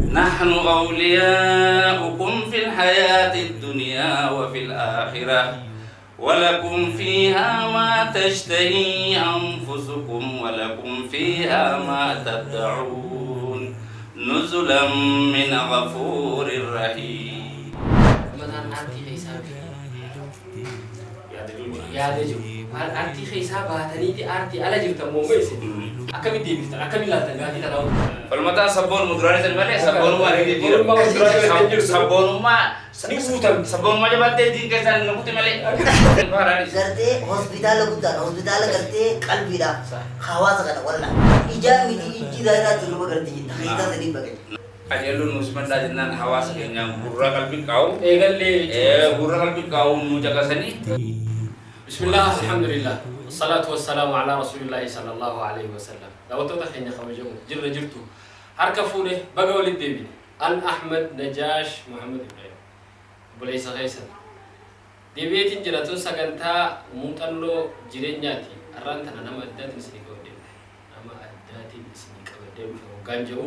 نحن أولياؤكم في الحياة الدنيا وفي الآخرة ولكم فيها ما تشتهي أنفسكم ولكم فيها ما تدعون نزلا من غفور رحيم. Mataan aartii keessaa yaada jiru. Maal aartii keessaa baataniiti aartii ala jirtan moo isin? Akkamitti deebiftan? Akkamitti ilaaltan gaafii tanaa hunda? Falmataan sabboon muduraalee san malee sabboonummaa ni Sabboonummaa muduraalee san jirtu. Sabboonummaa Ni guutamti. Sabboonummaa jabaattee diin keessaan nu kuti malee. Gartee hospitaala guddaadha. Hospitaala gartee qalbiidha. Hawaasa kana walla. Ijaa miti ijji daa'iraatti nama gartee jetta. Hiikaa sadii baqe. Qajeelloon nu simadhaa jennaan hawaasa keenyaan gurra qalbii qaa'u. Eegallee jechuudha. Gurra qalbii qaa'u nu caqasanii. Bismillah, alhamdulillah. Wasalaatu wasalaamu ala rasuulillahi sallallahu alaihi wasallam. Daawwattoota keenya kabajamoo jirra jirtu. Harka fuune baga walitti deebine. An Ahmad Najaash Muhammad Ibrahim. Obboleessa keessan. Deebi'eetiin jira tun sagantaa muuxannoo jireenyaati. Har'aan tana nama addaatiin isinii qabadhee dhufe. Nama addaatiin isinii qabadhee dhufe hoggaan jedhu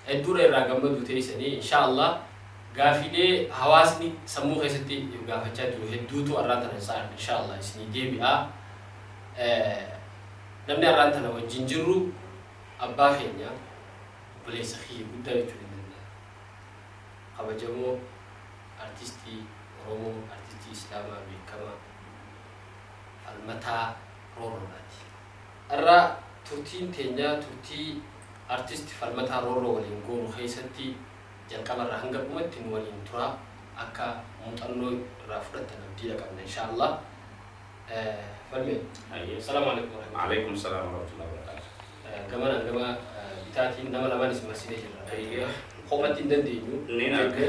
hedduudha irraa gammaduu teessanii insha Allah gaafiilee hawaasni sammuu keessatti gaafachaa jiru hedduutu har'aan tana insha Allah isinii deebi'a. Namni har'aan tana wajjin jirru abbaa keenya obboleessa kiyya guddaa jechuun hin danda'a. Kabajamoo artistii Oromoo, artistii Islaamaa beekamaa Falmataa Roorroodhaati. Har'a turtiin teenyaa turtii artisti Falmataa Roorroo waliin goonu keessatti jalqabarraa hanga dhumatti nu waliin turaa akka muuxannoo irraa fudhattan abdiidha qabna insha Allah. Falmee. Assalaamu alaikum warahmatullahi. Alaikum salaam warahmatullahi wabarakatuh. Gamanaan gama bitaatiin nama lamaan isin marsinee jirra. Kophatti hin dandeenyu. Ni arga.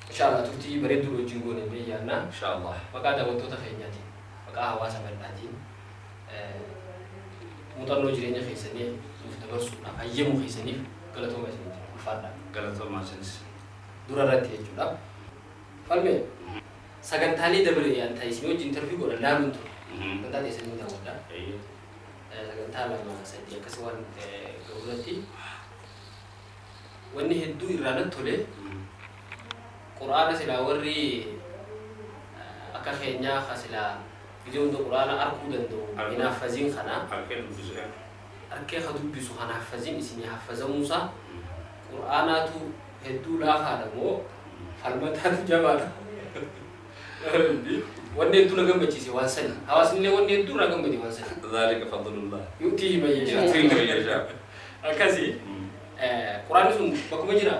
Insha Allah turtii bareedduu wajjin goone illee yaadna. Insha Allah. Maqaa daawwattoota keenyaatiin, maqaa hawaasa bal'aatiin muuxannoo jireenya keessanii nuuf dabarsuudhaaf hayyamuu keessaniif galatooma isinitti ulfaadha. Galatoomaa isinis. Dura irratti jechuudha. Falmee sagantaalee dabre yaan ta'e isin wajjin interview godhan laaluun ture. Sagantaa teessanii daawwadha. Sagantaa lama sadii akkas waan ga'u wanni hedduu irraa natti tole Qur'aana silaa warri akka keenyaa ka silaa gizee hunda Qur'aana arkuu danda'u hin haffaziin kana Harkee dubbisu. Arkee ka dubbisu kan haffaziin isinii haffazamuusaa Qur'aanaatu hedduu laafaadha moo Falmataatu jabaadha? Wanni hedduu na gammachiise waan sani. Hawaasni illee wanni hedduu irraa gammade waan sani. Zaalika fadlullah. Yu'tiihi man yashaa. Yu'tiihi man yashaa. Akkasi. Qur'aanni sun bakkuma jira.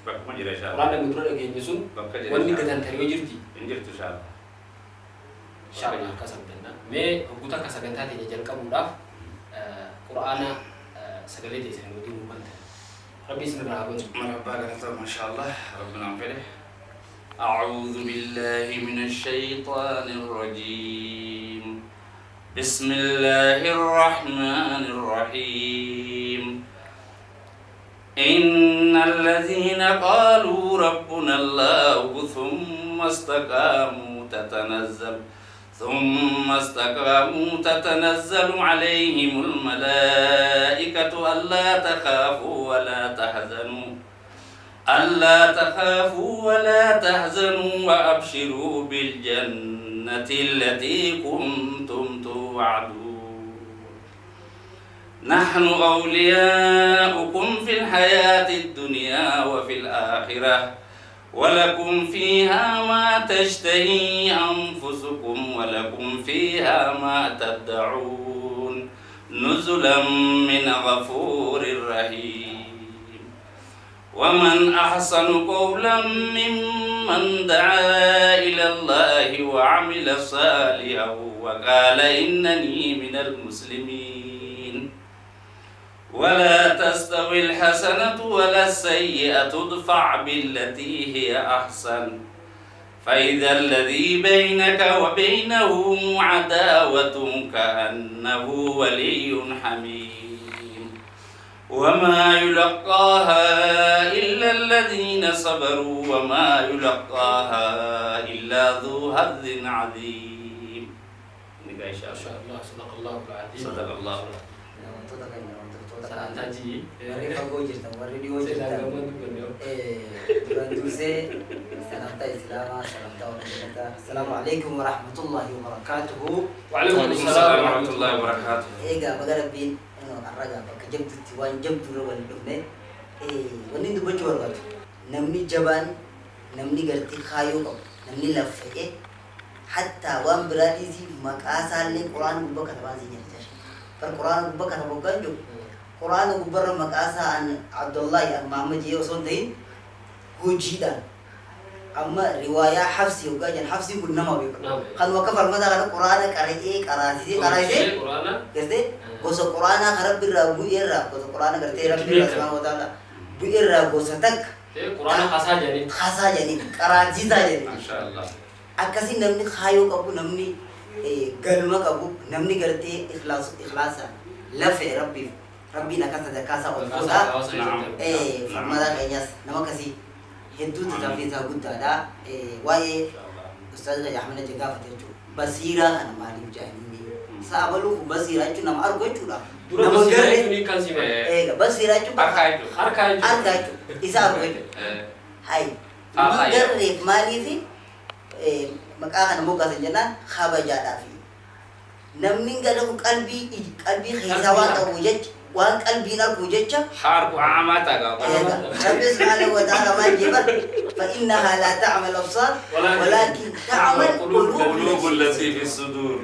Bakkuma jira insha Allah. Qur'aanni amma dura dhageenye sun Bakka jira wanni insha Allah. gatantare yoo jirti. Hin jirtu insha Allah. Insha Allah akkas abdanna. Mee hogguu takka sagantaa teenya jalqabuudhaaf Qur'aana sagalee teessanii wajjin nuu bantan. Rabbi isin irraa haa banu. Marhabbaa galatooma insha Allah. Rabbi naan fedhe. أعوذ بالله من الشيطان الرجيم بسم الله الرحمن الرحيم إن الذين قالوا ربنا الله ثم استقاموا تتنزل عليهم الملائكة ألا تخافوا ولا تحزنوا وأبشروا بالجنة التي كنتم توعدون. نحن أولياؤكم في الحياة الدنيا وفي الآخرة ولكم فيها ما تشتهي أنفسكم ولكم فيها ما تدعون نزلا من غفور رحيم. ومن أحسن قولا ممن دعا إلى الله وعمل صالحا وقال إنني من المسلمين. ولا تستوي الحسنة ولا السيئة، ادفع بالتي هي أحسن فإذا الذي بينك وبينه عداوة كأنه ولي حميم. وما يلقاها إلا الذين صبروا وما يلقاها إلا ذو حظ عظيم. إن ما شاء شاء الله، صدق الله العظيم. صدق الله. Wantoota keenya wantoota Daawwattoota Salaamtaa keenya. jii. Warri fagoo jirtan, warri dhiyoo Silaa jirtan. gammaan dubbanne hoo. Duraan dursee salaamtaa Islaamaa, salaamtaa warra Assalaamu alaikum warahmatullahi wabarakaatuhu. Waalaikum Salaam salaam wa rahmatullahi wa barakaatuh. Egaa baga Rabbiin har'a bakka jabdutti waan jabdurra waliin dhufne, wanni dubbachuu barbaadu, namni jabaan, namni gartee kaayoo qabu, namni laffa'ee, hattaa waan biraa dhiisii, maqaa isaallee Quraana gubbaa katabaa siin jedha. Bar Quraana gubbaa katabu kan jiru, Quraana gubbarra maqaa isaa an Abdullahi an Muhammad jee osoo hin ta'in, hojiidhaan amma riwaayaa Hafsi yookaan jedhan, Hafsiin kun nama beeku. Nama. Kanuma akka falmataa kana Quraana qara'ee, qaraasisee qaraasisee Quraana. Gartee gosa Quraanaa kan Rabbi irraa bu'eerraa, gosa Quraana gartee Rabbi irraa subhaanahu wa ta'ala bu'eerraa gosa takka. Quraana hasaa jedhanii. Hasaa jedhanii, qaraasisaa jedhanii. Masha Allah. Akkasii namni kaayoo qabu, namni galma qabu, namni gartee ikhlaasaan lafee Rabbiif, Rabbiin akka sadarkaa isaa ol fuudhaa. Falmataa keenyas nama akkasii hedduu tattaaffii isaa guddaadha. Waa'ee Ustaaz Keenya Ahmed Najja gaafate jechuudha. Basiiraa kana maaliif jedhanii? Sa'a baluu kun basiiraa jechuun nama argu jechuudha. Dura Nama basiiraa garee jechuun hiikkaan sii maali? Eega basiiraa jechuun Harkaa jechuudha. Harkaa jechuudha. Argaa jechuudha. Isa argu jechuudha. Hai. Ah, Nama hai. garreef maaliifi maqaa kana moggaasan jennaan, kabajaadhaafi. Namni gara kun qalbii keessaa waan qabu jecha, waan qalbiin argu jecha. Harku aamaa ta'a. Eega Rabbi subhaanahu wa ta'ala maal jee bar? فإنها لا تعمى الأبصار ولكن تعمى قلوب القلوب. التي في الصدور.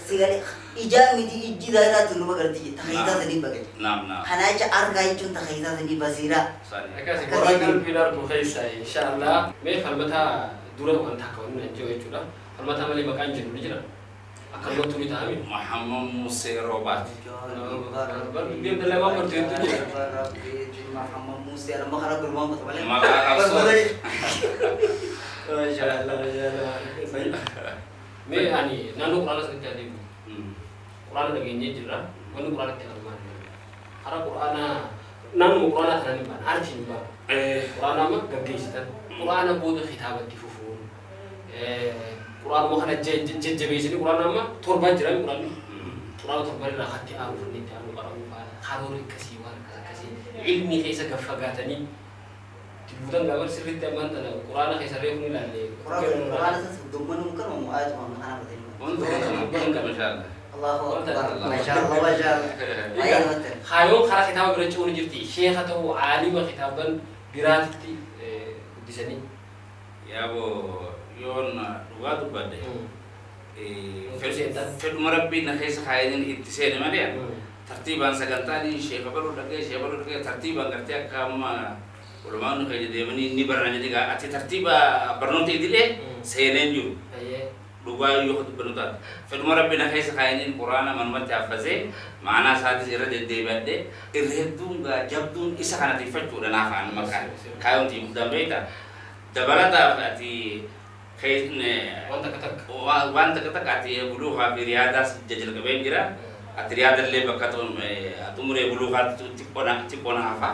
Sigalee ijaa miti, ijji daa'iraatu numa garti takayyitaa sanii baqate. نعم نعم. Kanaa jecha argaa jechuun takayyitaa sanii basiiraa. Sani. Akkasii warra qalbiin argu keessa inshaallah. Mee falmataa dura wanta akka wanni nan jiru jechuudha. Falmataa malee maqaan jennu ni jira. Akka loltuu ni ta'ami. Muhammad Musa Robat. Dubbiin dalaa waan bartu hedduu jira. Muhammad Musa nama karaa gurmaan qofa malee. Maqaa qabsoo. Maashaallah, maashaallah. Mee ani naannoo Quraana sanitti adeemu. Quraana dhageenyee jirra. Wanni Quraana itti argamaa jiru. Karaa Quraanaa naannoo Quraanaa kanaan hin baane, aartiin hin baane. Quraana amma gaggeessitan. Quraana booda kitaabatti fufuun. Quraanuma kana jajjabeessanii, Quraana amma torban jiran, Quraanni. Quraana torban irraa katti aanu fannee itti aanu qara'uu fa'a. Karoora akkasii, waan akkas akkasii. Ilmi keessa gaffagaatanii buutan gaafa sirriitti ammaan tana Quraana keessa reefu ni ilaalle. Quraana sas dubbanuu kanuma mu'aayatuma kana fatanii. Wanta mashallah. Allahu akbar. Maashaallah, maashaallah. Baay'ee namatti tola. Kaayoon karaa kitaaba bira ce'uun jirti. Sheeka ta'uu, aalima kitaaban biraatitti guddisanii. Yaaboo yoon dhugaa dubbadde, Seentan. Fedhuma Rabbiin na keessa kaayanii itti seene malee, tartiibaan sagantaan sheeka baluu dhaqee, sheeka baluu dhaqee, tartiibaan gartee akka amma ulamaan keenya deemanii ni barana jedhee ati tartiiba barnoota idilee seeneen jiru. Dhugaa yoo dubbannu taate, fedhuma Rabbi na keessa kaayaniin Quraana manumatti haffasee, ma'anaa isaatis irra deddeebi'adhee, irra hedduun gaa jabduun isa kana tiifachuudha naaf aan maqaan kaayoon tii guddaan beekta dabalataaf ati Waan takka takka. Waan takka takka ati buluuqaa fi riyaadaas jalqabeen jira. Ati riyaadallee bakka xumuree buluuqaatti xiqqoona hafa.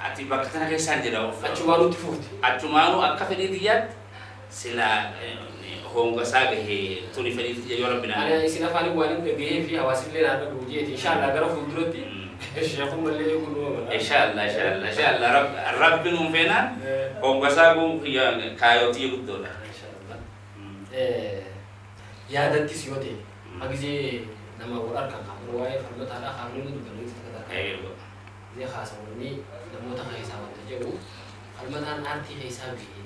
Ati bakka tana keessaan jira. Achumaanutti fufti. Achumaanuu akka fedhii xiyyaatti sila hongasaa gahee tuni fedhii xiyya yoo Rabbi Ani naan. isin afaan waan hin dhagahee fi hawaasillee naan dhagahu jeeti. Inshaallah gara fuulduratti sheekummallee kun mala. Inshaallah, inshaallah, inshaallah, Rabbi nuun feenaan hongasaa guun kaayootii guddoodha. Inshaallah. Yaadattis yoo ta'e, hagizee nama wal harkaan qabu waa'ee falmataadhaa qaamni nu dubbannu itti takka takka. Gizee haasawanii namoota keessaa wanta jedhu, falmataan aartii keessaa biyye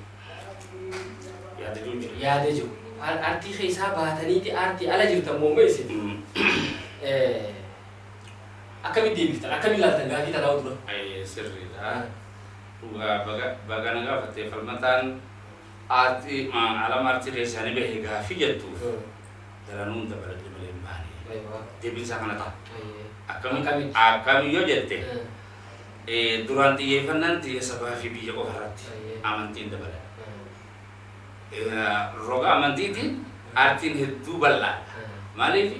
Yaada jiru jira. Yaada jiru. Aartii keessaa baataniiti aartii ala jirtan moomma isin. Akkamitti deebiftan? Akkamitti ilaaltan gaafii tanaa dura? Sirriidha. Dhugaa baga na gaafattee. Falmataan aartii alama aartii keessaa ni bahe gaafii jettuuf, daranuun dabaladhe malee hin baane. Deebiin isaa kana ta'a. Akkami akkami yoo jette, duraan xiyyeeffannaan xiyya sabaa fi biyya qofa irratti, amantiin dabalata. Roga amantiitiin aartiin hedduu bal'aadha. Maaliif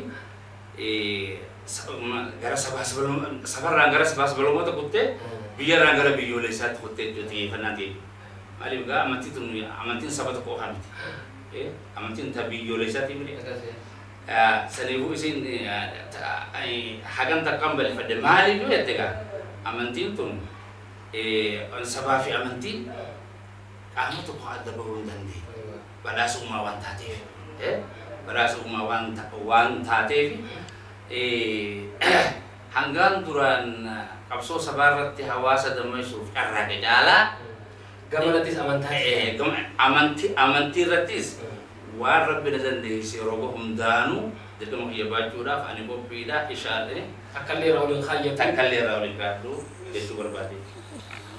gara sabaa sabarraan gara sabaa sablammoota kuttee, biyyarraan gara biyyoolessaatti kuttee jechuudha xiyyeeffannaan ta'e. Maaliif gaa amantii tun amantiin saba tokko qofaa miti. Amantiin ta biyyoolessaati miti. Saniifuu isin hagan takkaan balifadhe maaliif yoo jette gaa amantiin tun sabaa fi amantiin qaama tokko adda bahuu hin dandeenye. Badhaasa uumaa waan taateef. Badhaasa uumaa waan taateef hangaan duraan qabsoo sabaa irratti hawaasa dammaqsuuf carraaqe caalaa Gamanattis amantaa. Amantii irrattis waan Rabbi na dandeessise roga hundaanuu dirqama kiyya baachuudhaaf ani qophiidha ishaadhe. Takkallee irraa waliin kaayyatu. Takkallee irraa waliin kaadhu jechuu barbaade.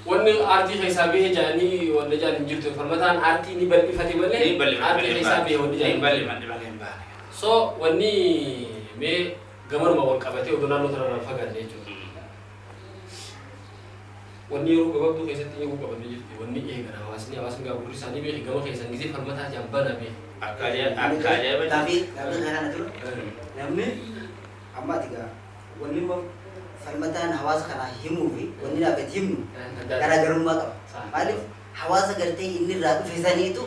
Wanni aartii keessaa bahee jedhanii wanni jedhan hin jirtu. Falmataan aartii ni bal'ifate malee Ni bal'ifate aartii keessaa bahee wanni ni jedhan. Bal'ifate malee hin baane. So wanni mee gamanuma wal qabatee odoo naannoo tanarraa hin fagaanne jechuudha. Wanni yeroo gabaabduu keessatti eeguu qaban ni jirti. Wanni eegan hawaasni gaa gurri isaanii beeki gama keessan gisee falmataa jaan bana beeki. Akka ajaa'iba. Gaafii kana dura namni amma ati gaa wanni immoo falmataan hawaasa kanaa himuu fi wanni naaf itti himnu garaagarummaa qaba. Maaliif hawaasa gartee inni irraa dhufe saniitu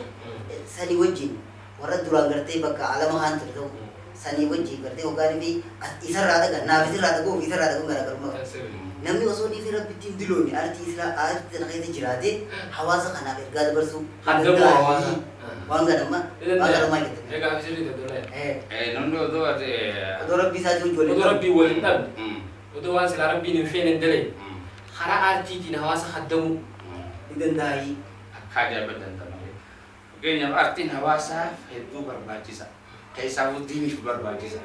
sanii wajjin warra duraan gartee bakka alama kaan ture ta'u sanii wajjin gartee hoggaanii fi isarraa dhagan naaf isirraa dhaguu fi isarraa dhaguun garaagarummaa qaba. Namni osoo dhiifee Rabbitti hin diloone aartii isaa aartii sana keessa jiraatee hawaasa kanaaf ergaa dabarsuu Haddamuu hawaasa. Waan ganama waan ganamaa jette. Egaa fi sirrii ta'e. Namni odoo ati Odoo Rabbi isaatii hojii waliin Odoo Rabbiin waliin dhabne. Odoo waan silaa Rabbiin hin feene hin dalayne. Karaa aartiitiin hawaasa haddamuu. Ni danda'ayi. Akka ajaa'iba danda'ama. Fakkeenyaaf aartiin hawaasaaf hedduu barbaachisa. Keessaafuu diiniif barbaachisa.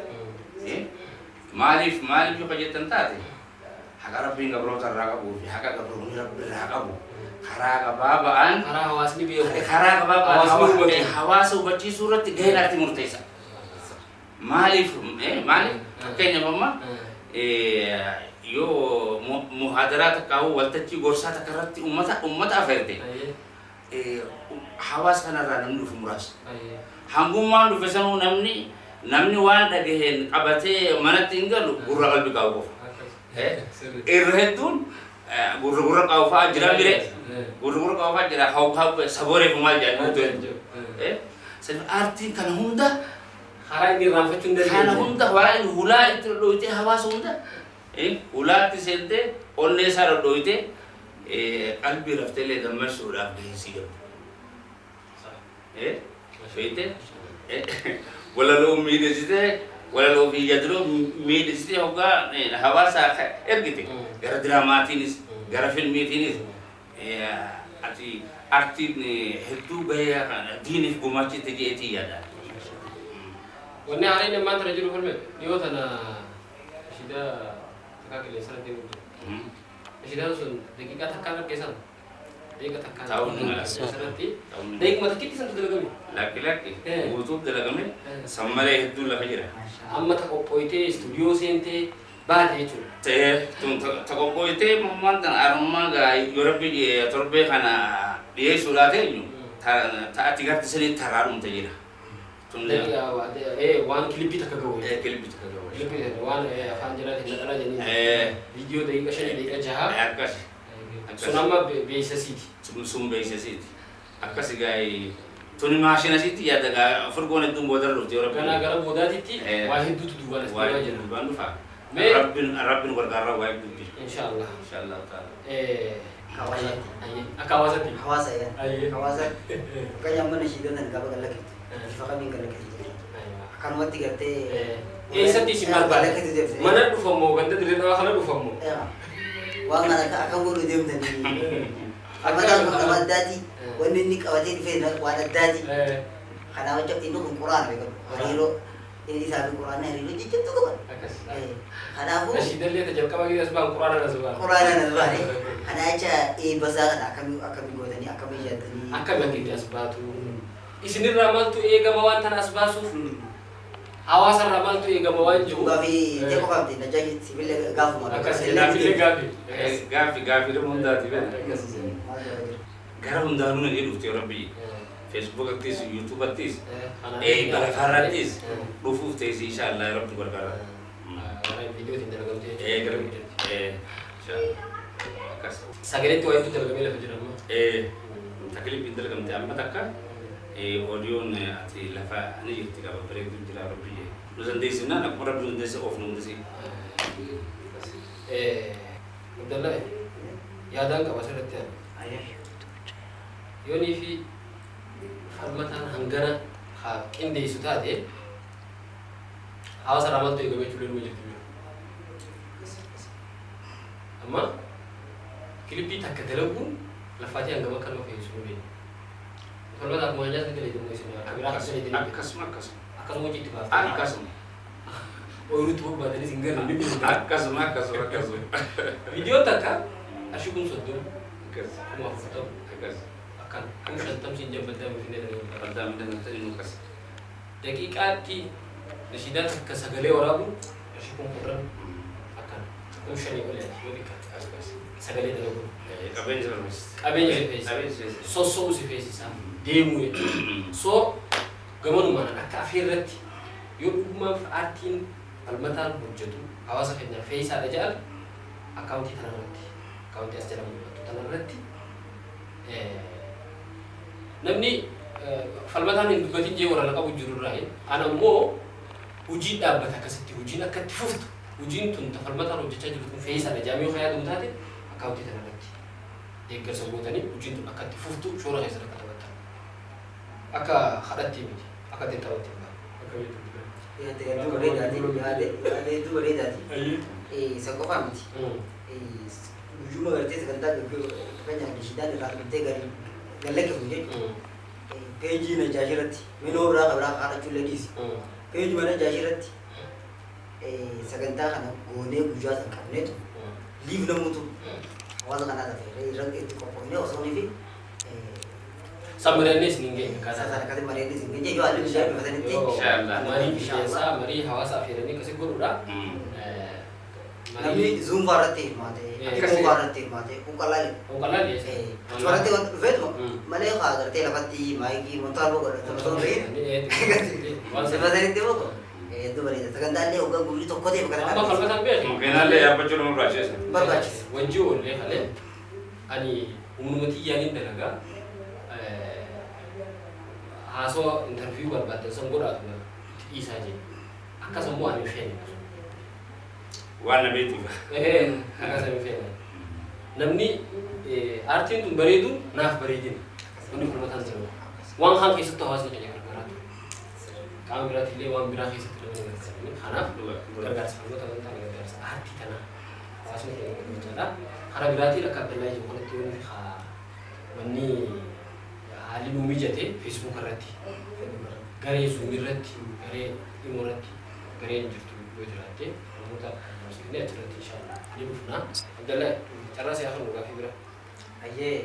Maaliif yoo jettan taate haqa Rabbiin gabroota irraa qabuu fi haqa gabroonni Rabbi irraa qabu karaa gabaabaan Karaa hawaasni beeku. Karaa gabaabaan Hawaasni hubatu. Hawaasa hubachiisuu irratti gaheen aartii murteessa. Maaliif fakkeenyaaf amma yoo muhaadaraa takka waltajjii gorsaa takka irratti ummata afeerte hawaasa kanarraa namni dhufu muraasa. Hangummaan dhufe sanuu namni waan dhagaheen qabatee manatti hin galu gurra qalbii qabu qofa. Irra hedduun gurra qabu fa'aa jira mire. Gurra qabu fa'aa jira hawwa saboreef maal jedhan guutuu hedduu. Saniif aartiin kana hunda Karaa inni irraanfachuu hin kana dandeenye. Hunda waan hulaa itti dhodhooyitee hawaasa hunda hulaatti seentee onnee isaa dhodhooyitee qalbii raftee illee dammaqsuudhaaf gahee qabdi. Beekte walaloo miidhagsitee walaloo fi yaadaloo miidhagsitee hoggaa hawaasa ergite gara diraamaatiinis gara filmiitiinis ati aartiin hedduu gahee diiniif gumaachite jeetii yaada. Wanni haaraan ammaan tana jiru falme dhiyoo tana nashiidaa takkaa qilleensa irra deemu jira. Nashiidaan sun daqiiqaa takkaan harkeessan daqiiqa takkaan Ta'uu ni mala. qilleensa irratti daqiiquma takkitti santu dalagame. Lakki lakki guutuuf dalagame san malee hedduun lafa jira. Amma ta qophooytee istuudiyoo seentee baate jechuudha. Ta'ee tun ta qophooytee mammaan tan arummaa gaa yoo Rabbi torbee kana dhiyeessuudhaa teenyu ta ati garte sanii taraa dhumte jira. Tun Waan kilipii takka gahu. Kilipii takka gahu. Kilipii waan afaan jiraatiin naxalaa jedhanii. Viidiyoo daqiiqa 5 daqiiqa 6. Akkas. Sun amma beeksisiiti. Sun beeksisiiti. Akkas gaa tuni maashina sitti yaada gaa furgoon hedduun boodarra dhufti yoo Rabbi. Ganaa gara boodaatitti waa hedduutu duubaan as Waa deemaa jira. duubaan dhufa. Mee Rabbiin gargaarraa waa hedduu jira. Inshaallah. Inshaallah ta'ala. Hawaasatti. Akka hawaasatti. Hawaasa yaa. Hawaasa akka amma nashiidaa tan gaafa gallakkeetu. Bifa kamiin gallakkeetu jira. Akkanumatti gartee. Eessatti isin barbaada? Gallakkeetu deemte. Mana dhufamoo ganda dirree dhawaa kana dhufamoo? Waan kana akka akkam godhu deemtanii. Falmataan kun nama addaati. Wanni inni qabatee dhufe waan addaati. Kanaaf jecha inni kun quraana beekamu. Hariiroo inni isaa fi quraanni hariiroo jajjabduu qaban. Akkas. Kanaafuu Nashiidallee ta jalqaba keessa as ba'an quraana as ba'an. Quraana as ba'an. Kana jecha eebba isaa kana akkamii akkamii gootanii akkamii yaaddanii. Akkami akka itti as baatu? Isinirraa maaltu eegama waan tana as baasuuf? Hawaasarraa maaltu eegama waan jiru? Gaafii ta'e qofaaf ta'e najaa sibiila gaafuma. Akkas gaaffiillee gaaffii. Gaaffi gaaffii hundaati beekna. Akkas. Gara hundaanuu nagee dhufte yoo Rabbi. Feesbuukattis, yuutuubattis, balafaarrattis dhufuuf teessi inshaallah Rabbi gargaara. Gara viidiyootiin dalagamtee Gara inshaallah. Akkas. Sagaleetti waa hedduu dalagamee lafa jira amma. Takliif dalagamte amma takka oodiyoon ati lafa ni jirti qaba bareedu jira Rabbi. Nu dandeessinaan akkuma Rabbi nu dandeesse of nu hundisi. Abdallah, yaadaan qaba asirratti ani. Yoonii fi Falmataan hangana haa qindeessu taate, hawaasa irraa maaltu eegama jechuun ilma jirtu jiru. Amma kilipii takka dalaguun lafaatii hangam akka nama fayyadu hin beeknu. Falmataa akkuma nyaata dalagu isin akka biraa akka dalagu. Akkasuma akkasuma. Akkasuma hojii itti baaftanii. Akkasuma. Ooyiruutti bobbaatanis hin galle ni beekna. Akkasuma akkasuma akkasuma. Viidiyoon takka qarshii 30,000, Akkas. 40,000, Akkas. akkan 50,000 siin jabbataa finfinnee dalagu. Baddaa midhaan ta'e nu akkas. Daqiiqaatti nashiidaa takka sagalee waraabuun qarshii 10,000, akkana 5,000 ol yoo xiqqaate. Akkas. Sagalee dalaguun. Qabeenya si barbaachisa. Qabeenya si feesisa. Qabeenya si feesisa. Sossoo'uu si feesisa. Deemuu jechuudha. So gamanumaan akka afeerratti yoo dhugumaaf aartiin Falmataan hojjetu hawaasa keenyaaf feeyisaadha jedhan, akkaawuntii tanarratti, akkaawuntii as jala mul'attu tanarratti, namni Falmataan hin dubbatin jee warra na qabu jiru irraa. Ana immoo hojiin dhaabbata akkasitti hojiin akka itti fuftu, hojiin tun ta Falmataan hojjechaa jiru kun feeyisaadha jedhamee yoo yaadamu taate, akkaawuntii tanarratti deeggarsa gootanii hojiin tun akka itti fuftu shoora keessan akka taphattan, akka kadhatti miti, akka dirqamatti hin baane akka beektu. Yaada hedduu bareedaati. Yaada hedduu bareedaati. Isa qofaa miti. Guyyuma gartee sagantaa fakkeenyaaf nashiidaan irraa dhumtee gallakkifamu jechuudha. Peejii Najaashii irratti minoo biraa kan biraa kadhachuu illee dhiisi. Peejii Najaashii irratti sagantaa kana goonee guyyaa san qabneetu liif namuutu hawaasa kanaa dafee irratti itti qophoofnee osoo fi San mari'annee isin hin geenye akkaataa San akkasitti mari'annee isin geenye yoo haalli bishaan dhufatanitti. Inshallah. Marii qilleensaa, marii hawaasa affeeranii akkasi godhuudha. Namni Zoom fa'aa irratti hirmaate, Imo fa'aa irratti hirmaate, kun qal'aa. Kun qal'aa dhiyeessa. Achuma irratti wanti dhufeetuma malee haa gartee lafatti maayikii montaaroo godhatu osoo hin ta'in lafatanitti immoo hedduu bareeda. Sagantaa illee hoggaa gurri tokko ta'e bakka Amma Falmataan beeku. Makiinaallee yaabbachuu nama barbaachisa. Barbaachisa. Wanjii oollee kalee ani humnuma tiyyaanin dalagaa, haasawa interview barbaaddan san godhaatuma itti dhiisaa jee. Akkas ammoo ani hin feene. Waan na beektuuf. Akkas hin feene. Namni aartiin tun bareedu naaf bareedina. Wanni Falmataan dalagu. Waan kaan keessattuu hawaasni keenya gargaaraa ture. Qaama biraatillee waan biraa keessatti namni gargaarani. Kanaaf gargaarsa Falmata waan taane gargaarsa aartii tanaa hawaasni keenya gargaachaadha. Karaa biraatiin akka Abdallaa jiru kanatti wanti haa wanni haalli nuu mijate, Facebook irratti garee, Zoom irratti garee, Imo irratti gareen jirtu yoo jiraatte, namoota barsiifnee achirratti inshallah ni dhufna. Abdallaa, carraa siyaa kennu gaaffii bira. Ayyee,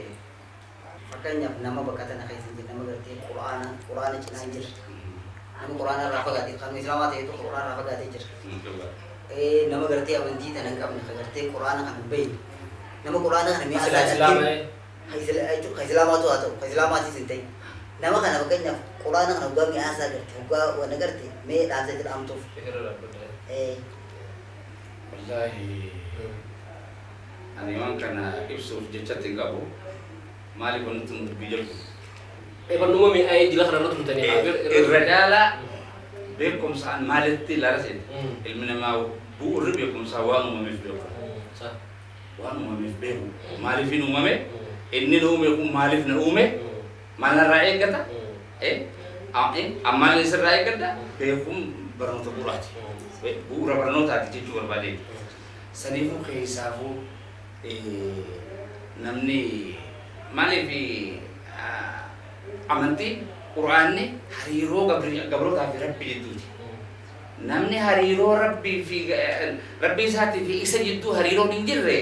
fakkeenyaaf nama bakka tana keessa hin jirre, nama gartee quraana cinaa hin jirre, nama quraana irraa fagaate, kan islaamaa ta'e tokko quraana irraa fagaatee jira. Nama gartee amantii tana hin qabne, ka gartee quraana kana hin beekne, nama quraana kana mi'a Silaa isaa islaama ka islaamaatu haa ta'u, ka islaamaatis hin ta'in, nama kana fakkeenyaaf quraana kana hoggaa mi'aa isaa garte, hoggaa waan agarte, mee dhaamsa itti dhaamtuuf. Irra dhaabbadha. Wallaahi ani waan kana ibsuuf jechatti hin qabu. Maaliif wanti tun dubbii jirtu? Eebannuma mi'aayee jila kanarra turtanii. Irra caalaa beekumsaan maalitti ilaala seete? Ilmi namaa bu'uurri beekumsaa waan uumameef beeku. Waan uumameef beeku. Maaliif hin uumame? Inni na uume kun maaliif na uume? Maal narraa eeggata? Ammaan isirraa eeggadha? Beekuun barnoota bu'uuraati. Bu'uura barnootaati jechuu barbaadeen. Saniifuu keessaafuu namni maaliif amantii quraanni hariiroo gabrootaa fi Rabbi jidduuti. Namni hariiroo Rabbii fi Rabbii isaatii fi isa jidduu hariiroon hin jirre,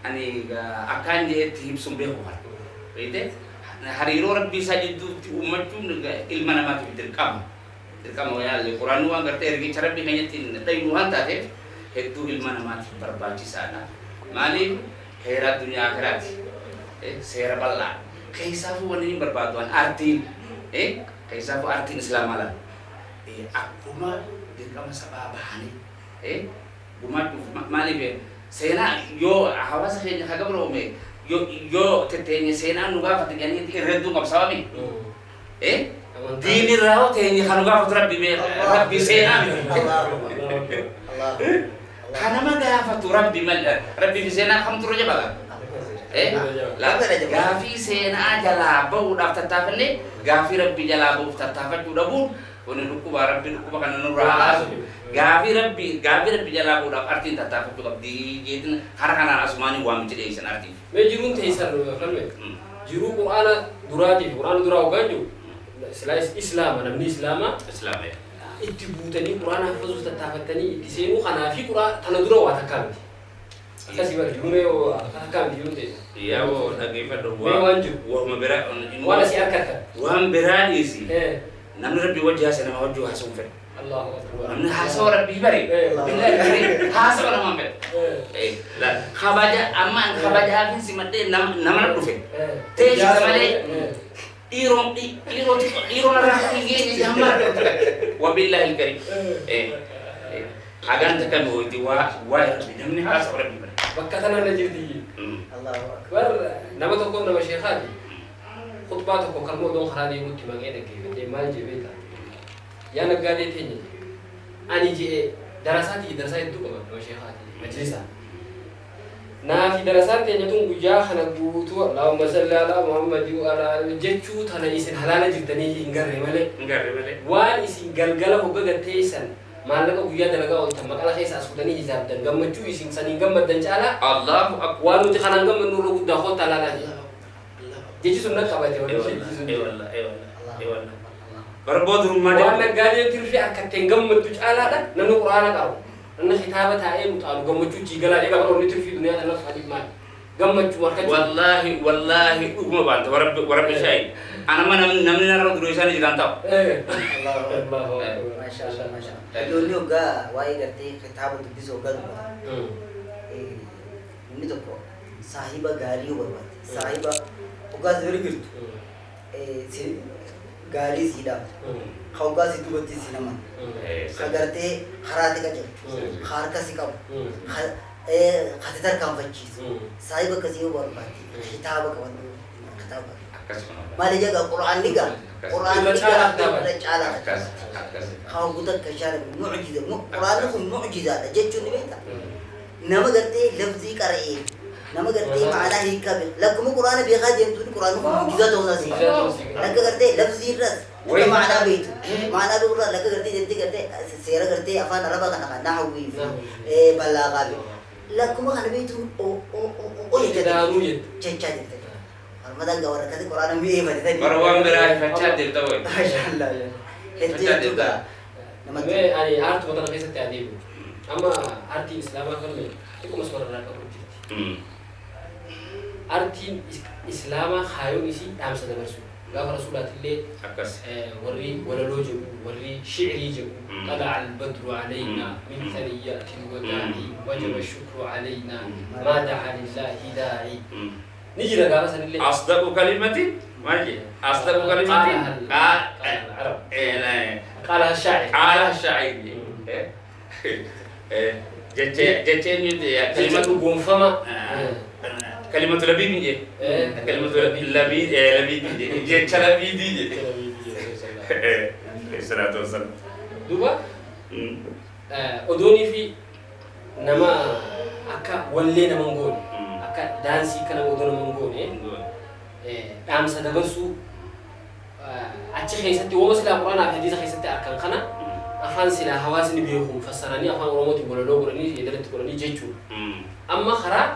ani akkaan jeetti ibsuun beeku kana. Beekte, hariiroo Rabbii isaa jidduutti uummachuun ilma namaatiif dirqama. Dirqama yaalle quraanni waan gartee ergicha Rabbii keenyatti dhaynu waan taateef hedduu ilma namaatiif barbaachisaadha. Maaliif heera addunyaa akiraati. Seera bal'aa. Keessaafuu wanni inni barbaadu waan aartiin, keessaafuu aartiin islaamaa laala. Akkuma dirqama sabaa bahanii gumaachuuf, maaliif seenaa yoo hawaasa keenya ka gabroome yoo tetteenye seenaan nu gaafate jedhanii irra hedduu qabsaawame. Diin irraa hoo teenye kan gaafatu Rabbi beeka. Rabbi seenaa miti. Kan nama gaafatu Rabbi malee. Rabbi fi seenaa kamtu irra jabaa? Gaafii seenaa jalaa bahuudhaaf tattaafannee gaafii Rabbi jalaa bahuuf tattaafachuu dhabuun kuni dhukkuba. Rabbi dhukkuba kana nurraa haa kaasu. Gaafii Rabbi jalaa bahuudhaaf artiin tattaafachuu qabdi jeetin karaa kanaan asumaanii waamicha dhiyeessan artiif. Mee jiruun teessan falme jiruu Qur'aana duraatii fi Qur'aana duraa hoggaan jiru silaa Islaama, namni Islaamaa Islaama. itti guutanii Qur'aana hafazuuf tattaafattanii itti seenuu kanaa fi Qur'aana tana dura waa takkaa miti. Akkasii bara jiruu mee takkaa miti jiruun teessan. Yaaboo, dhaggeeffadhu. Mee waan jiru. Waanuma biraa. Waan asii harkattan. Waan biraa dhiisi. Namni Rabbii wajji haasa nama wajji haasa'uun fedha. Allahu akbar. Namni haasawa Rabbii bare. Billahi haasawa namaan fedha. Kabaja amma an kabajaafin simadhee nama na dhufe. Teessisa malee dhiiroon dhiiroo dhiiroon irraa hin geenye jammaa. Wabillahi alkarim. Hagaan takka nu hoyti waa waa Rabbi namni haasawa Rabbii bare. Bakka tana na jirti. Bar nama tokko, nama sheekaati. Khutbaa tokko kalma odoon karaa deemutti maqee dhaggeeffadhee maal jee beektaa? Yaa naggaadee teenya jee. Ani jee darasaati, darasaa hedduu qaba, nama sheekaati majlisaa. Naafi darasaan teenya tun guyyaa kana guutuu "Allahumma salli ala Muhammadii wa ala ali" jechuu tana isin halaala jirtanii hin garre malee. Hin garre malee. Waan isin galgala hogga gatteessan maallaqa guyyaa dalagaa ooltan maqala keessa as kutanii hisaabdan, gammachuu isin saniin gammaddan caalaa Allahu akbar. waan nuti kanaan gammannu irra guddaa koottaa laalaa jedhe. Jechi sun na qabate wanni jechi sun. Eewalla, eewalla, eewalla. Barboo durummaa Waan jedhu. naggaadeen tirfii akka ittiin gammaddu caalaadha namni Quraana qabu. Namni kitaaba taa'ee muxaalu gammachuu jiigalaa jedha. Bara onni tirfii duniyaa kana fadhi maali? Gammachuu harkachuu. Wallaahi, wallaahi, dhuguma baanta warabbi warabbi shaayi. Ana mana namni narra duruu isaanii jiraan ta'u. Allahu akbar. Maasha Allah, maasha Allah. Ijoolli hoggaa waa'ee gartee kitaaba dubbisuu hoggaa dubbatan, namni tokko saahiba gaarii yoo barbaade, saahiba hoggaa si bira jirtu gaarii sii dhaabdu, ka hoggaa si dubbatti si naman, ka gartee karaatti qajeelchu, ka harka si qabu, ka si tarkaanfachiisu, saahiba akkasii yoo barbaade kitaaba qabadhu, kitaaba qabadhu. Akkasuma. Maali jedha, Qur'aanni gaa, Qur'aanni Irra caalaa gaa kitaaba. Irra caalaa. Akkas akkas. Hawwata akka shaala mu'jiza, Qur'aanni kun mu'jizaadha jechuun ni beekta. Nama gartee lafzii qara'ee, nama gartee ma'anaa hiikaa beeku, lakkuma Qur'aana beekaa deemtuun Qur'aanni kun mu'jizaa ta'uu isaa si lakka gartee lafzii irras lakka ma'anaa beektu, ma'anaa beeku irraa lakka gartee deemtee gartee seera gartee afaan Arabaa kana kan nahawii fi balaaqaa fi lakkuma kana beektuun o o o o jechaa Daanuu jirti jettu. Jechaa jirti. Harmataan gaa warra akkasii Qur'aana mi'eeffate sanii. Bara waan biraa ifachaa deemta wayi. Maashaallah. Hedduu hedduu gaa namatti. Mee ani aartuma tana keessatti adeemu. Amma aartiin Islaamaa kan xiqquma sumarraa qabu jirti. Aartiin Islaamaa kaayoon isii dhaamsa dabarsu. Gaafa Rasuulaatillee Akkas. Warri walaloo jedhu, warri shi'rii jedhu, "طلع البدر علينا من ثنيات الوداع وجب الشكر علينا ما دعا لله داعي" ni jira gaafa sanillee. أصدق كلمة maal jedhe? أصدق كلمة قالها العرب. قالها الشاعر. قالها الشاعر. Jecha eenyuti? Jecha كلمة dhugoonfama. كلمة لبيد je. كلمة لبيد لبيد je. Jecha labiidii jedhe. الصلاة والسلام. Duuba odoonii fi nama akka wallee nama hin goone, akka daansii kana odoo nama hin goone, dhaamsa dabarsuu achi keessatti wama silaa Quraanaa fi hadiisa keessatti arkan kana afaan silaa hawaasni beekuun fassaranii afaan Oromootiin walaloo godhanii yeedalatti godhanii jechuudha. Amma karaa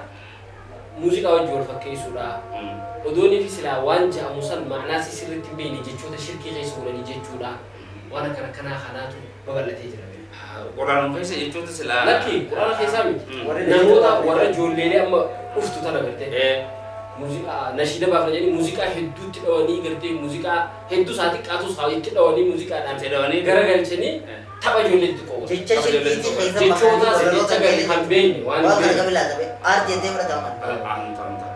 muuziqaa wajji wal fakkeessuudha. Odoonii fi silaa waan jedhamu san ma'anaa si sirriitti hin beekne jechoota shirkii keessa godhanii jechuudha. Waan akkana kanaa kanaatu babal'atee jira. Quraanuma keessa jechoota silaa. Lakki, Quraana keessaa miti. Namoota Namoota warra ijoolleelee amma dhuftu tana gartee muuziqaa nashiida baafna jedhanii muuziqaa hedduutti dhawanii, gartee muuziqaa hedduu isaa xiqqaatus haa itti dhawanii muuziqaadhaan Itti dhawanii garagalchanii tapha ijoolleetti qo'u. Jecha shirkiitii keessa Jechoota jecha gadi kan beekne waan waan kana beekne. kam ilaata be aartii jettee fudhatama kana. Anta anta.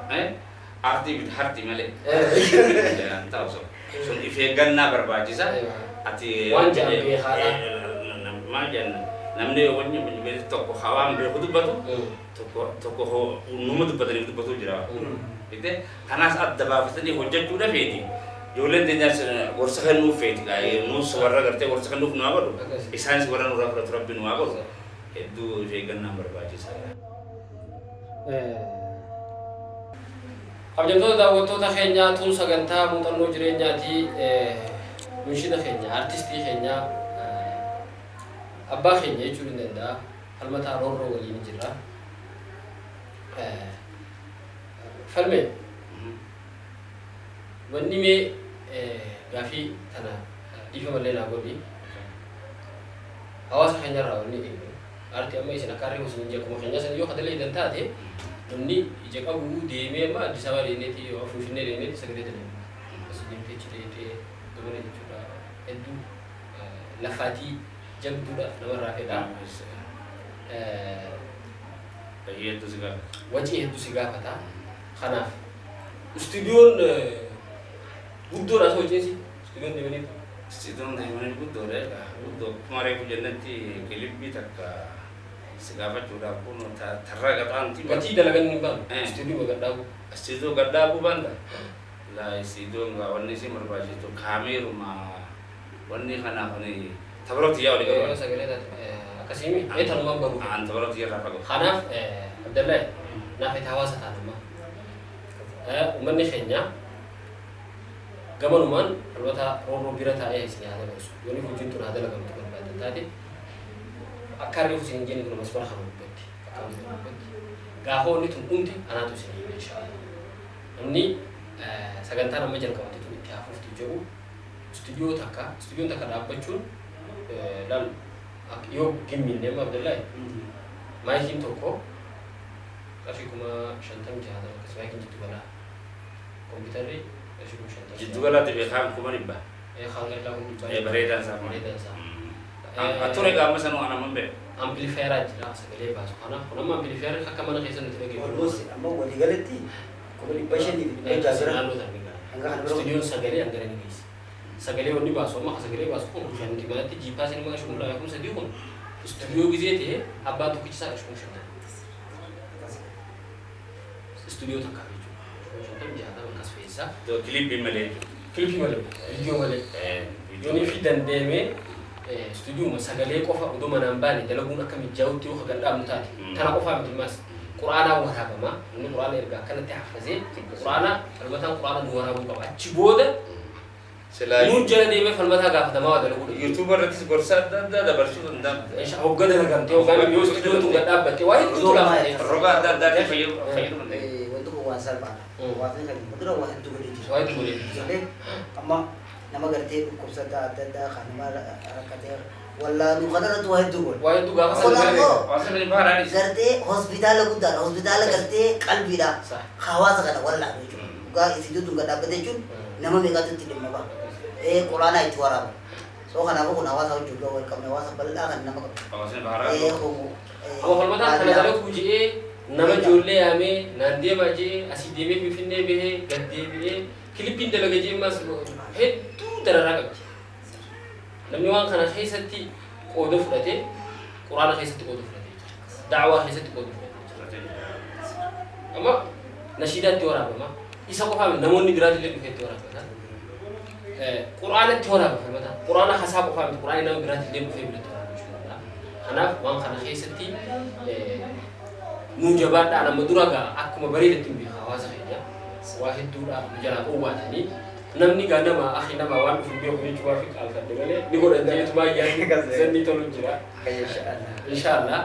Aartii miti, harti malee. Ta'u sun if eeggannaa barbaachisa. Ati Waan jedhan beekaadha. Maal jenna, namni wanni tokko hawaan beeku dubbatu tokko tokko numa dubbataniif dubbatu jira. Bitte kanaas adda baafatanii hojjechuu dhafeeti. Ijoolleen teenyaas gorsa kennuuf feeti nuus warra gartee gorsa kennuuf nu haa godhu. Isaanis warra nurraa fudhatu Rabbi nu haa godhu. Hedduu of eeggannaan barbaachisaadha. Kabajamtoota daawwattoota keenyaa, tun sagantaa muuxannoo jireenyaati. Munshida keenya, artistii keenya, abbaa keenya jechuun ni danda'a. Falmataa Roorroo waliin jirra. Falmee, wanni mee gaafii tana dhiifama illee naa godhi. Hawaasa keenyarraa wanni eegnu aartii amma isin akka harree isin akkuma keenyaa san yoo kadalee taate, namni ija qabu deemee amma Addis Ababa deemeeti yoo Finfinnee deemeeti sagalee dalagu. Asii deemtee achi deemtee gamana jechuudha, hedduu lafaatii jabduudha namarraa fedha. Baay'ee hedduu si gaafata. Wacii hedduu si gaafata. Kanaaf istuudiyoon guddoodha osoo waciinsi istuudiyoon deemanii. Istuudiyoon deemanii guddoodha. Guddoo akkuma reefu jennetti kilibbii takka si gaafachuudhaaf kun tarraa gaxaanti. Gatii dalagan hin baanu. Istuudiyoo gadhaabu. Istuudiyoo gadhaabuu baanta. Laa, istuudiyoon gaa wanni isin barbaachistu kaameeruma wanni kanaaf ni tabarootti yaa walii qabu. Sagalee akkasiimi ee tanumaan baruuf. An tabarootti irraa fagoo. Kanaaf Abdallahi naaf itti hawaasa ta'an amma. Uummanni keenya gamanumaan Falmata Roorroo bira taa'ee isin haa dabarsu. Yoonni hojiin tun haa dalagamtu barbaadan taate, akka harri isin hin jenne kun masmara kana gubbatti. Akka wanti gubbatti. Gaafa wanni tun dhumte anaatu isin hime inshaallah. Namni sagantaan amma jalqabamte tun itti hafuuftu jedhu istuudiyoo takka, istuudiyoon takka dhaabbachuun laal yoo gimminne amma Abdullahi maayikiin tokko qarshii 50,000, 60,000 akkas, maayikiin jiddu galaa. Kompiitarri qarshii 50,000. Jiddu galaatti beekaan 100,000. Kaan galaa 100,000. Bareedaan isaa. Bareedaan isaa. Ture gaama sanuu ana man beeku. Amplifieraa jira sagalee baasu. Kanaaf kun amma amplifierri akka mana keessa nuti dhageeffannu. Almost amma waliigalatti 500,000 fi 600 bira. Naannoo sana ni gaha. Hanga kana bira. Istuudiyoon sagalee hangana ni geessa. Sagalee wanni baasu amma ka sagalee baasu kun kan nuti manatti jiippaasiin nama qarshii 2,000, 3,000 kun istuudiyoo gizee ta'e abbaan tokkichi isaa qarshii 50,000. Istuudiyoo takkaaf jechuudha. 50,000, 60 akkas feessa. Kilipii malee jechuudha. Kilipii malee, viidiyoo malee. Yoonii fi dandeemee istuudiyoo sagalee qofa odoo manaan baane dalaguun akka mijaa'utti yoo kan dhaabnu taate, tana qofaa miti, maas quraanaa waraabama. Namni quraana erga akkanatti haffazee quraana Falmataan quraana nu waraabuu qaba. Achi booda Silaa nuun jala deemee Falmataa gaafatamaa waa dalaguu dha. YouTube irrattis gorsa adda addaa dabarsuu danda'amte. Hogga dalagamte hoggaan yoo istuudiyoon tun gad dhaabbatte waa hedduutu lafa. Roga adda addaatiin fayyadamuu dandeenya. Wanti kun waan salphaadha. Hawaasni kan dura waa hedduu godhee jira. Waa hedduu godhee jira. Ijoolleen amma nama gartee dhukkubsataa adda addaa kan nama rakkatee wallaanuu kanarratti waa hedduu godhe. Waa hedduu gaafa Kun sana ammoo Hawaasni baaraadhis. gartee hospitaala guddaadha. Hospitaala gartee qalbiidha. Hawaasa kana wallaanu jechuudha. Dhugaa istuudiyoo tun gad dhaabbate jechuun nama meeqatu itti dhimma ba'a. Quraanaa itti waraaba. So kanaafuu kun hawaasa wajjin wal qabne, hawaasa bal'aa kan nama qabu. Hawaasni baaraa. Amma Falmataan kana dalaguu je'ee nama ijoollee yaamee naan deemaa je'ee asii deemee Finfinnee bahee gad deebi'ee kilippiin dalaga je'ee ammas hedduu dararaa qabdi. Namni waan kana keessatti qooda fudhate quraana keessatti qooda fudhatee jira. Da'waa keessatti qooda fudhatee jira. Amma nashiidaatti waraabama. Isa qofaa miti, namoonni biraatillee dhufee itti waraabata. Quraanatti waraaba Falmataa. Quraana hasaa qofaa miti, quraanni nama biraatillee dhufee biratti waraabachuu danda'a. Kanaaf waan kana keessatti nuu jabaadhaan amma dura gaa akkuma bareedatti hin beeku hawaasa keenya waa hedduudha nu jalaa owwaatanii namni gaa nama akhi nama waan dhufu beeku jechuu waa fi qaalfadhe malee ni godhan jeetumaa yaadni zanni tolu jira. Inshaallah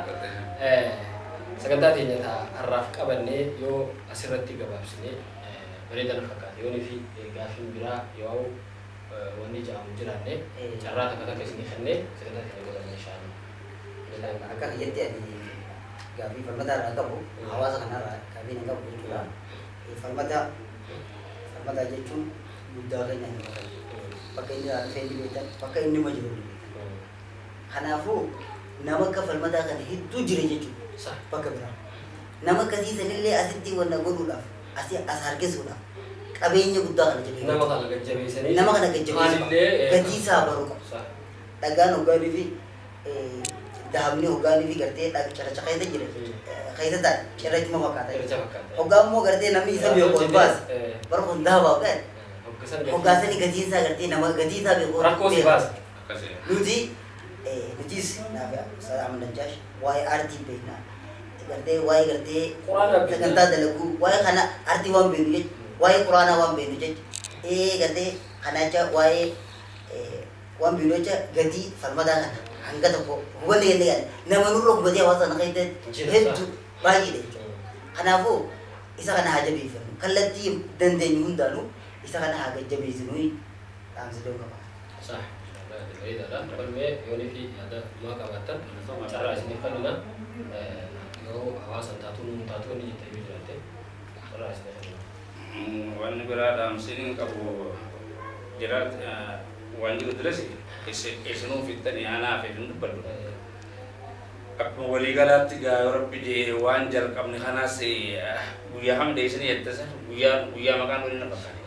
sagantaa teenya ta har'aaf qabannee yoo asirratti gabaabsine bareeda na fakkaata. Yoonii fi gaafiin biraa yoo wanni jedhamu jiraanne carraa takka takka isinii kennee sagantaa teenya godhanne inshaallah. Akka kiyyatti ani gaafii Falmataa irraa qabu, hawaasa kanarraa gaafii hin qabu jechuudha. Falmataa jechuun guddaa keenya hin bakka bakka inni irraa dhufee ni beektan, bakka inni ma jiru ni beektan. Kanaafuu nama akka Falmataa kana hedduu jira jechuudha bakka biraa. Nama akkasii sanillee asitti wanna godhuudhaaf, asii as harkisuudhaaf qabeenya guddaa kana jedhee Nama kana gajjabeessanii nama kana gajjabeessuu Maalillee gatii isaa baruu qaba. Dhagaan hoggaanii fi dahabni hoggaanii fi gartee ciracha keessa jira keessa taa'e cirrachuma fakkaata. Cirracha fakkaata. Hoggaa immoo gartee namni isa beeku ol baase bara kun dahabaa hoggaa Hoggaasanii gatiin isaa gartee nama gatii isaa beeku. Rakkoo si baasa. Akkasii. Nuti nutis naaf Ustaaz Ahmad Najjaash waa'ee aartii beekna. Gartee waa'ee gartee Quraana beekna. sagantaa dalaguu waa'ee kana aartii waan beeknu jecha waa'ee quraanaa waan beeknu jecha gartee kana jecha waa'ee waan beeknu jecha gatii falmataa kana hanga tokko hubanne jennee yaadna. Nama nurra hubatee hawaasa kana keessatti Jira. Hedduu baay'eedha jechuudha. Kanaafuu isa kana haa jabeeffannu. Kallattii dandeenyu hundaanuu isa kana haa jabeessinu dhaamsa jedhu qaba. Sah. Bareedaadha. Qalmee yoonii fi yaada dhumaa qabaattan carraa isiniif kennina. Yoo hawaasa hin taatu nuun taatu inni jettan yoo jiraatte carraa isiniif kennina. Wanni biraa dhaamsiin hin qabu jira waan jiru duras isinuu fixxanii anaa fi hin dubbadhu. Akkuma waliigalaatti gaa yoo rabbi jee waan jalqabne kanaas guyyaa kam dheessanii jettasa guyyaa guyyaa maqaan waliin na fakkaate.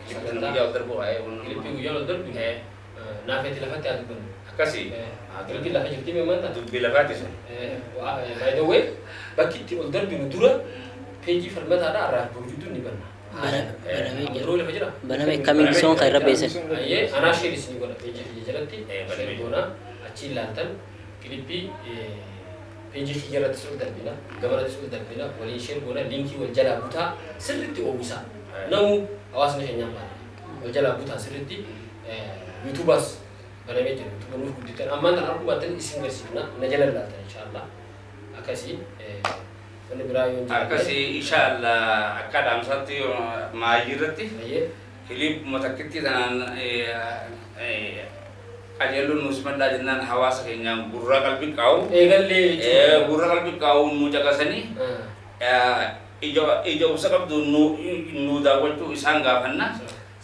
Kilippii guyyaa ol darbu waa'ee Kilippii guyyaa ol darbu naafeeti lafatti haa dubbannu. Akkasii. Kilippiin lafa jirti mee maanta? Dubbii lafaati sun. By the way, bakki itti ol darbinu dura peejii falmataadha irraa boru ni banna. Banamee jira. Yeroo lafa jira. Baname coming soon kan irra beesan. Ayyee anaa share isinii godha peejii kiyya jalatti Banamee share goona achi ilaaltan kilippii peejii kiyya irrattis ol darbina gabarattis ol darbina waliin share goona liinkii wal jalaa butaa sirriitti oowwisaa namu hawaasni keenyaan baana wal jalaa butaa sirriitti yuutuubaas banamee jira yuutuuba nuuf guddatan ammaan tan arguu baattan isin garsiifna na jala ilaaltan inshaallah akkasii wanni biraa yoo hin jiraanne. Akkasii inshaallah akka dhaamsaatti maayii irratti Ayyee. Kilippuma takkitti tanaan qajeelloon nuus mallaa jennaan hawaasa keenyaan gurra qalbii qaa'u. Eegallee jechuudha. Gurra qalbii qaa'u nu caqasanii ija ija obsa qabdu nu nu daawwachuu isaan gaafanna.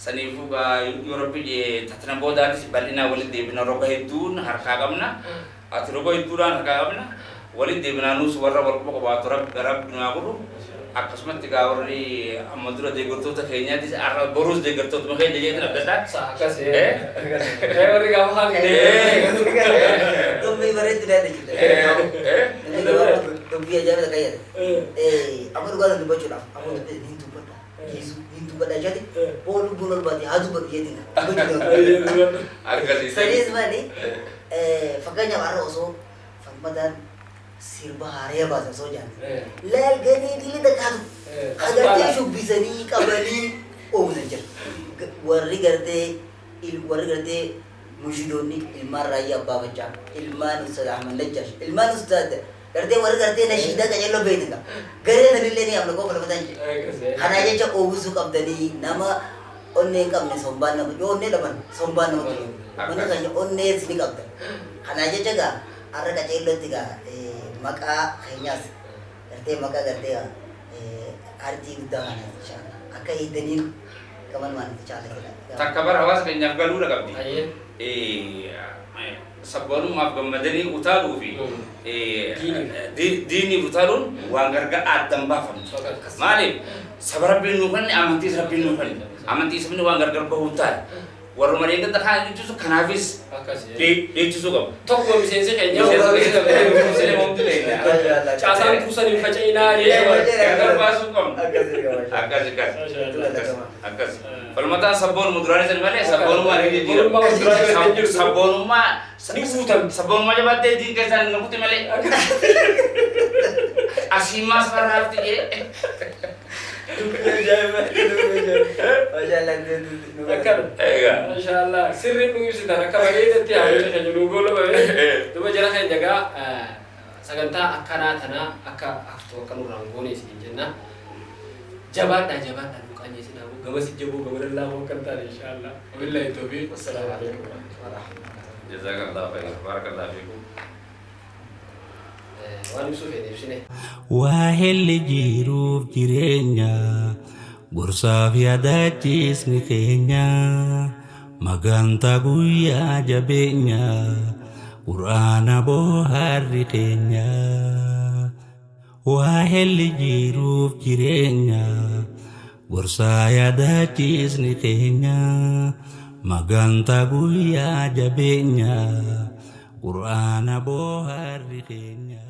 Saniifuu gaa yoo rabbi jee tatina boodaatis bal'inaa walitti deebina roga hedduun harkaa qabna. Ati roga hedduudhaan harkaa qabna. Walitti deebinaa nus warra wal quba qabaatu rabbi rabbi nu haa godhu. Akkasumatti gaa warri amma dura deeggartoota keenyaatis har'a boruus deeggartootuma keenya jeetin abdadhaa. Akkas warri gaafa haan Dubbii bareedduu yaada jechuudha. Dubbii ajaa'iba takka yaada. Amma dhugaa dubbachuudhaaf amma dubbii hin dubbadha. Hin dubbadha jechuudha. Boo lubbuun ol baate haa dubbadhu jeetiin dubbachuudhaaf. Akkasii. Sadiis maali fakkeenyaaf har'a osoo falmataan sirba haaraa baase osoo jaan. Laal ganii dilli takkaatu agartee shubbisanii qabanii oomisan jira. Warri gartee mushidoonni ilmaan raayyaa abbaa macaa ilmaan Ustaaz Ahmad Najjaash ilmaan Ustaaz gartee warri gartee nashiidaa qajeeloo beekna garee sanillee ni amna qofa lafataan jira. Kana jecha oomisuu qabdanii nama onnee hin qabne sombaan nama yoo onnee dhaban sombaan nama tolu. Wanni kan onnees ni qabda. Kana jecha gaa har'a qajeelootti gaa maqaa keenyaas gartee maqaa gartee aartii guddaa kana inshallah akka eegdaniin gabanumaan inshallah. Takka bara hawaasa keenyaaf galuudha qabdi. Ayyee. Sabboonummaaf gammadanii utaaluu fi Diiniif. Diiniif utaaluun waan gargar addan baafamtu. Maaliif saba rabbiin nuu kenne amantiis rabbiin nuu kenne amantii sabni waan gargar bahuu hin taane warra deeggarta kaan jechuusu kanaafis Akkasii. Dheechisuu qabu. Tokko miseensi keenya. Caasaan kuusan hin faca'inaa jechuudha. Gargar baasuu qabnu. Akkas akkas. Akkas. Falmataan sabboonuma duraanii san malee sabboonummaa ni Sabboonummaa duraanii san jirtu. Sabboonummaa Ni guutamti. Sabboonummaa jabaattee diin keessaan hin naquti malee. Asii maas farraafti jee. Akkana. Egaa. Mashallah. Sirriin nu ibsitan akka bareedatti haadholii keenya nu goolabame. Duba jara keenya egaa sagantaa akkanaa tanaa akka haftu akka nurraan goone isiniin jenna. Jabaadhaa jabaadhaa nu qaanyeessinaa gamas jaboo gama lallaafoo akka hin taane inshallah. Wabillahi tawfiiq. Wassalaamu alaikum warahmatullahi. Jazakallahu khairan. Barakallahu fiikum. Waan ibsuu feene ibsine. Waa helli jiruuf jireenya gorsaaf yaadachiisni keenya magantaa guyyaa jabeenya quraana booharri keenya waa helli jiruuf jireenya gorsaa yaadachiisni keenya magantaa guyyaa jabeenya quraana booharri keenya.